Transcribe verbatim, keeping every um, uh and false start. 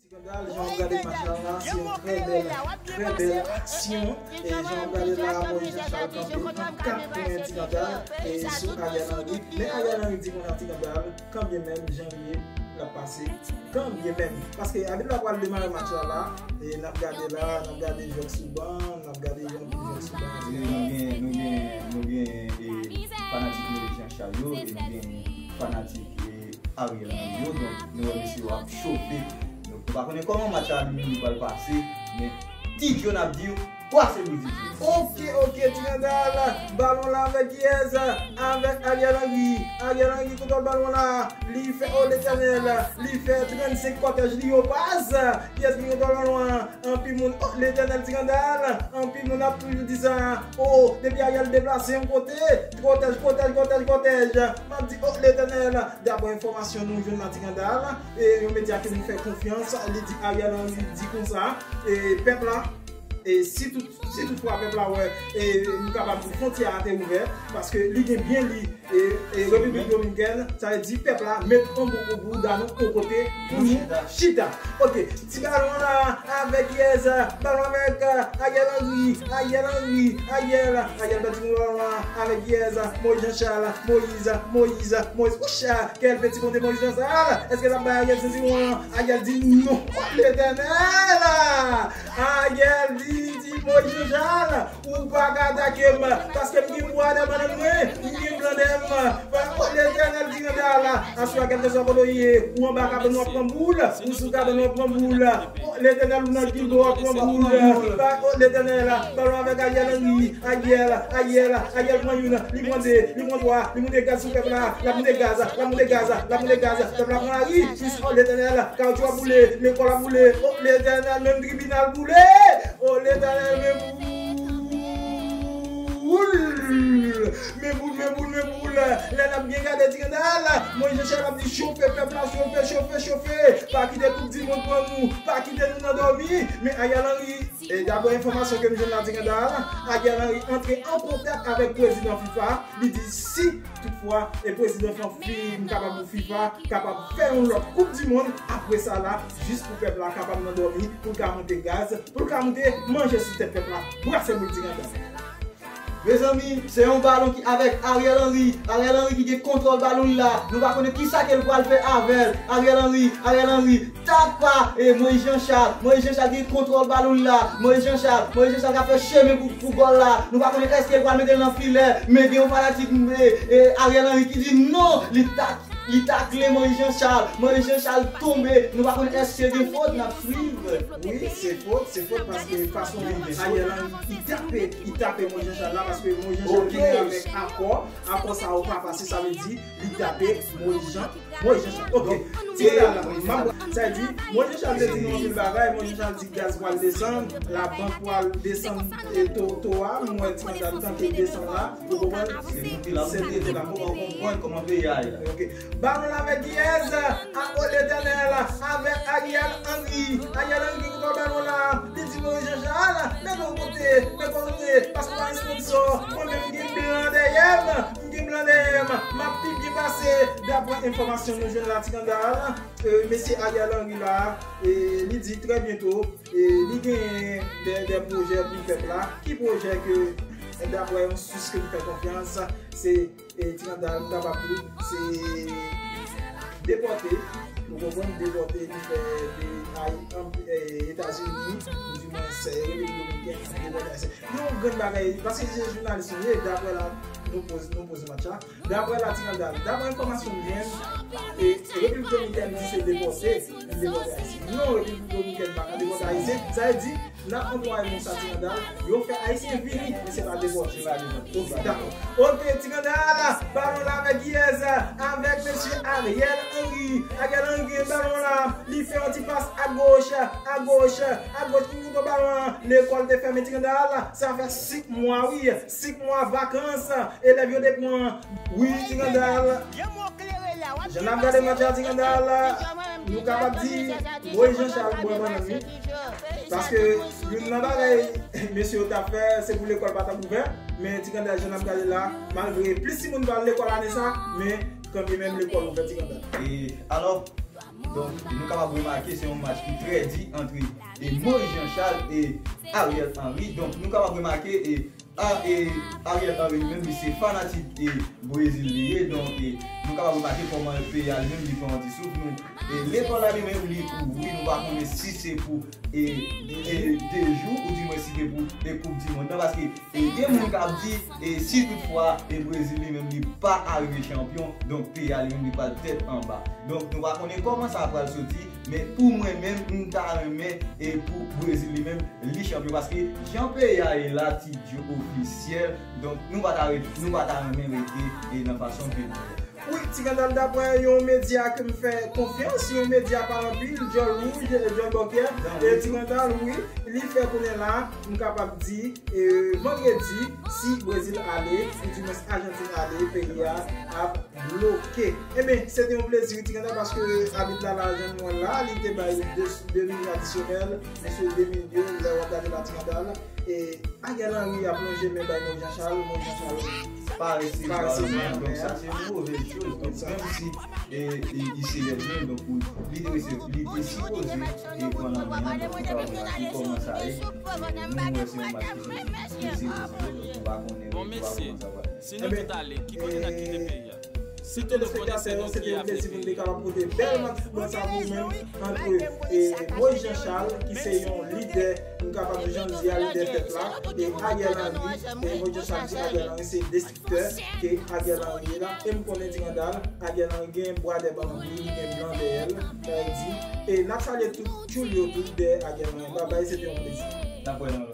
Ti Gandal, jan w gade match la, la, se yon trè bèl, trè bèl aksyon. E jan w gade la, Moïse Jean Charles kanpe an kat pwen Ti Gandal e sou Ariel Henry. Men Ariel Henry di konsa, Ti Gandal, kanbyen menm jan l ye, l ap pase kanbyen menm. Paske abit la pral demare match la, la, e n ap gade la, n ap gade jwè k sou ban, n ap gade yon jwè k sou ban. E nou gen, nou gen, nou gen e fanatik Moïse Jean Charles yo, e nou gen fanatik e Ariel Henry yo, donk nou wè mesye yo ap chofe. Donk nou pa konnen kòman match la li menm li pral pase, men Didyo n ap di w, pase pou Didyo. Ok, ok, Ti Gandal, balon la avèk kiyès? Avèk Ariel Henry. Ariel Henry kontwòl balon la, li fè, o Letènèl, li fè trannsenk kòtèj li yo pas. Kiyès ki kontwòl balon an? Anpil moun, o Letènèl, Ti Gandal, anpil moun ap toujou di sa. O, depi Ariel deplase yon kote, kòtèj, kòtèj, kòtèj, kòtèj. M ap di, o Letènèl, daprè enfòmasyon nou jwenn la, Ti Gandal, e yon medya ke nou fè konfyans, li di Ariel Henry di konsa, e pèp la, e si tout, si toutfwa pèp la wè, e nou kapab di fwontyè a te ouvè, paske li gen byen li, e, e Repiblik Dominikèn, sa vle di pèp la met yon bou-, bouda nou yon kote pou nou chita. Ok, ti balon la avèk kiyès? Balon avèk, e, Ariel Henry, Ariel Henry, Ariel, Ariel pèdi balon la avèk kiyès? Moïse Jean Charles, Moïse, Moïse, Moïse, ouch, kèl peti konte Moïse Jean Charles, èske l ap bay Ariel sentiwon an? Ariel di non. O Letènèl! Ariel di, di Moïse Jean Charles, ou pa ka atake m, paske m gen bwa dèyè bannann mwen, m gen blan dèyè m. O Letènèl, Ti Gandal, aswè a kèlkeswa kote w ye, ou anba kabann w ap pran boul, ou sou kabann w ap pran boul. O Letènèl, ou nan pi bò w ap pran boul. O Letènèl, balon avèk Ariel Henry. Ariel, Ariel, Ariel pran youn, li pran de, li pran twa, li moute gaz sou pèp la, l ap moute gaz, l ap moute gaz, l ap moute gaz, pèp la pran lari, jis, o Letènèl, kawotchou ap boule, lekòl ap boule, o Letènèl, menm tribinal boule, o Letènèl, men boul, men boul, men boul, men boul, lè n ap byen gade Ti Gandal, Moïse Jean Charles ap di chofe pèp la, chofe, chofe, chofe, pa kite koup di mond pran nou, pa kite nou nan dòmi, men Ariel Henry, e daprè enfòmasyon ke m jwenn la, Ti Gandal, Ariel Henry antre an kontak avèk prezidan fifa, li di si toutfwa e prezidan fifa kapab pou fifa kapab fè yon lòt koup di mond apre sa la, jis pou pèp la kapab nan dòmi, pou l ka moute gaz, pou l ka moute manje sou tèt pèp la. Brase boul, Ti Gandal. Mezanmi, se yon balon ki avèk Ariel Henry. Ariel Henry ki gen kontwòl balon la. Nou pa konnen kisa ke l pral fè avè l. Ariel Henry, Ariel Henry, tak pa, e Moïse Jean Charles. Moïse Jean Charles gen kontwòl balon la. Moïse Jean Charles, Moïse Jean Charles ka fè chemen pou, pou gòl la. Nou pa konnen èske l pral mete l nan filè. Men gen yon fanatik, e, e, Ariel Henry ki di non, li tak, li takle Moïse Jean Charles. Moïse Jean Charles tonbe. Nou pa konnen èske gen fot, n ap swiv. Wi, se fot, se fot paske fason Ariel Henry, li tape, li tape Moïse Jean Charles la, paske Moïse Jean Charles vini avèk akò, akò sa yo pa pase, sa vle di li tape Moïse Jean, Moïse Jean Charles. Ok, ti la la, m ap, sa vle di, Moïse Jean Charles te di nou anpil bagay, Moïse Jean Charles di gaz pral desann, labank pral desann, e to, to a, m wè Ti Gandal tanke desann la, ou konprann? Se monte la, monte la, pou w konprann kòman peyi a ye la. Ok. Balon la avèk kiyès? A, o Letènèl, avèk Ariel Henry. Ariel Henry ki kontwòl balon la. Li di Moïse Jean Charles, mete w kote, mete w kote, paske w pa gen sponsò. Mwen menm m gen blan dèyè m, m gen blan dèyè m. M ap pi byen pase. Daprè enfòmasyon nou jwenn la, Ti Gandal, e, mesye Ariel Henry la, e, li di trè byento, e, li genyen de, de pwojè pou pèp la. Ki pwojè ke, daprè yon sous ke m fè konfyans, se E Ti Gandal, m kapab di w, se depòte. Ou konprann, depòte, li fè de ay, an, e, Etazini, ou di mwens, e, Repiblik Dominikèn, depòte Ayisyen. Yon grenn bagay, paske se jounalis nou ye, daprè la, nou poze, nou poze match la. Daprè la, Ti Gandal, daprè enfòmasyon m jwenn, e, Repiblik Dominikèn di se depòte, li depòte Ayisyen. Non, Repiblik Dominikèn pa ka depòte Ayisyen. Sa vle di, N ap anplwaye mo sa, Ti Gandal. Yo fè Ayisyen vini, men se pa depòte. Se pa depòte. Ok, dakò. Ok, Ti Gandal, balon la avèk kiyès? Avèk mesye Ariel Henry. Ariel Henry gen balon la. Li fè yon ti pas agoch, agoch, agoch. Ki kontwòl balon an? Lekòl te fèmen, Ti Gandal. Sa fè senk mwa, wi. Senk mwa vakans. Elèv yo te pran. Wi, Ti Gandal. Jan n ap gade match la, Ti Gandal, nou kapab di Moïse Jean Charles bwè bannann, wi. Paske youn nan bagay mesye yo t ap fè, se pou lekòl pa t ap ouvè. Men Ti Gandal, jan n ap gade la, malgre plis timoun pa al lekòl ane sa, men kanmenm lekòl ouvè, Ti Gandal. E, alò, Donk, nou kapab remake se yon match ki trè di antre e Moïse Jean Charles e Ariel Henry. Donk, nou kapab remake e, a, e Ariel Henry li menm, li se fanatik e Brezil li ye. Donk, e, nou kapab remake kòman peyi a li menm li pran yon ti souf. Nou, e lekòl la li menm li ouvri, nou pa konnen si se pou e, e de jou, oudimwen si se pou e koup di mond nan, paske e gen moun k ap di e si toutfwa e Brezil li menm li pa arive chanpyon, donk peyi a li menm li pral tèt anba. Donk nou pa konnen kòman sa pral soti, men pou mwen menm, m ta renmen e pou Brezil li menm li chanpyon, paske jan peyi a ye la, ti Djo ofisyèl, donk nou pa ta ret- nou pa ta renmen rete e nan fason ke nou ye. Wi, Ti Kandal, daprè yon medya ke m fè konfyans, yon medya pa anpil, Djòl Wouj, Djòl Bòkyè, e Ti Kandal, wi, li fè konnen la, m kapab di, e, vandredi, si Brezil ale, oudimwen Ajantin ale, peyi a ap bloke. Ebyen, se te yon plezi, wi, Ti Kandal, paske abit la, la jwenn mwen la, li te bay de, de minit adisyonèl, mesye, de minit, lè w ap gade la, Ti Kandal, e Ariel Henry ap lonje men bay Moïse Jean Charles, Moïse Jean Charles pa resevwa l, donk sa se yon movèz choz. Donk menm si e, e, li se lèzmen, donk ou- li te rese- li te sipoze e pran nan men an, donk nou ka wè ki kòman sa ye. Nou wè se yon match ki soti ki serye, donk nou pa konnen, bon, nou pa konnen kòman sa pral ye. Si nou tout ale, ki kote n ap kite peyi a? Si telespèktatè yo, se te yon plezi pou n te kapab pote bèl match foutbòl sa pou ou menm antre e Moïse Jean Charles, ki se yon lidè, m kapab di jan l di a, lidè pèp la, e Ariel Henry. E Moïse Jean Charles di Ariel Henry se destriktè, ke Ariel Henry ye la. E m konnen, Ti Kandal, Ariel Henry gen bwa dèyè bal anpil, li gen blan dèyè l, sa vle di. E n ap salye tout tchoul yo tou dèyè Ariel Henry. Babay, se te yon plezi. N ap wè nan